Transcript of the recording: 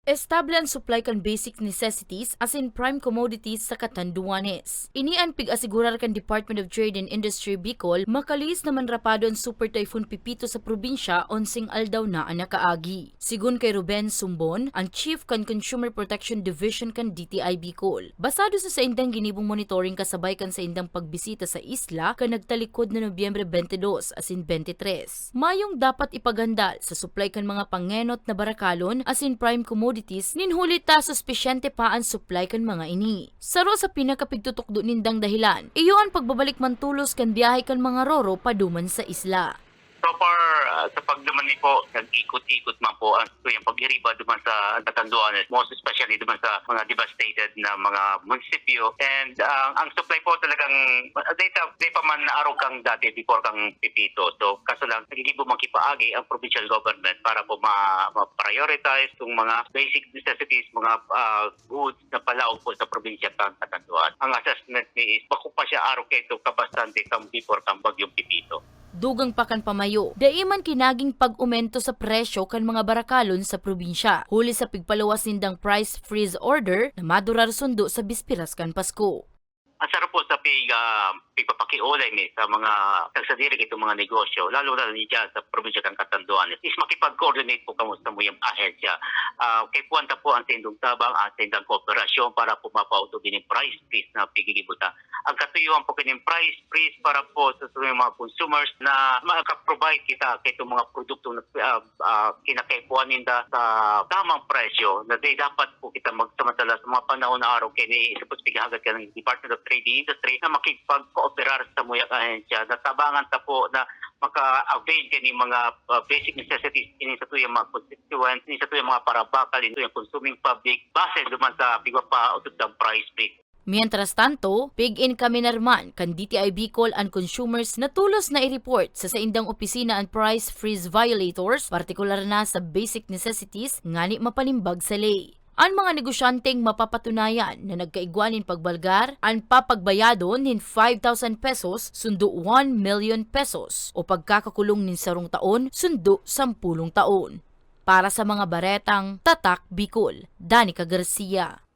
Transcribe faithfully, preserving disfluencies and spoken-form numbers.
Estable an supply kan basic necessities asin prime commodities sa Catanduanes. Ini an pig-asigurar kan Department of Trade and Industry Bicol, makalihis na manrapado an Super Typhoon Pepito sa probinsya, onseng aldaw na an nakaagi. Sigon kay Ruben Sumbon, an chief kan Consumer Protection Division kan D T I Bicol, basado sa saindang ginibong monitoring kasabay kan saindang pagbisita sa isla kan nagtalikod na Nobyembre twenty-dos asin twenty-three, mayong dapat ipaghandal sa supply kan mga pangenot na barakalon asin prime commodities nin huli ta suspisyente pa an supply kan mga ini. Saro sa pinakapigtutukdo nindang dahilan, iyo an pagbabalik man tolos kan biyahe kan mga roro paduman sa isla. So far, ah, sa pagduman mi po, nag-ikot-ikot man po ang tuyang pag-iriba duman sa Catanduanes, most especially duman sa mga devastated na mga munisipyo. And, ah, ang supply po talagang, ah, data, di pa man naarog kang dati before kang Pepito. So, kaso lang, nagigibo man ki paagi ang provincial government para po ma-, ma-prioritize yung mga basic necessities, mga, ah, goods na palaog po sa probinsya kan Catanduanes. Ang assessment mi is, bako pa siya arog kaito kabastante kang before kang Bagyong Pepito. Dugang pa kan pamayo, dai man ki nagin pag-umento sa presyo kan mga barakalon sa probinsya, huli sa pigpaluwas nindang price freeze order na madurar sundo sa bisperas kan Pasko. Ang saro po sa pig-, ah, pigpapakiolay mi sa mga nagsadiri kitong mga negosyo, lalo na diyan sa probinsya kan Catanduanes, is makipag-coordinate po kamo sa samuyang ahensya. Ah, kaipuhan ta po ang saindong tabang, ang saindang kooperasyon para po mapautog ining price freeze na piggigibo ta. Ang katuyuan po kining price freeze para po sa, sa mga consumers na maka-provide kita kitong mga produktong nag-, ah, ah, kinakaipuhan ninda sa tamang presyo, na di dapat po kita magsamantala sa mga panahon na arog kay ni, suppose, pighahagad ka ng Department of Trade and Industry na makipagkooperar sa samuyang ahensya na tabangan ta po na maka-avail kani mga, ah, basic necessities ini sa tuyang mga constituents, ini sa tuyang mga parabakal, ini sa tuyang consuming public, base duman sa pigpapautog ng price freeze. Mientras tanto, pig-enkaminarman kan D T I Bicol an consumers na tolos na i-report sa saindang opisina an price freeze violators, partikular na sa basic necessities, ngani mapalimbag sa ley. An mga negosyanteng mapapatunayan na nagkaigwa nin pagbalgar, an papagbayadon nin five thousand pesos sundo one million pesos o pagkakakulong nin sarong taon sundo sampulong taon. Para sa mga baretang Tatak Bicol, Danica Garcia.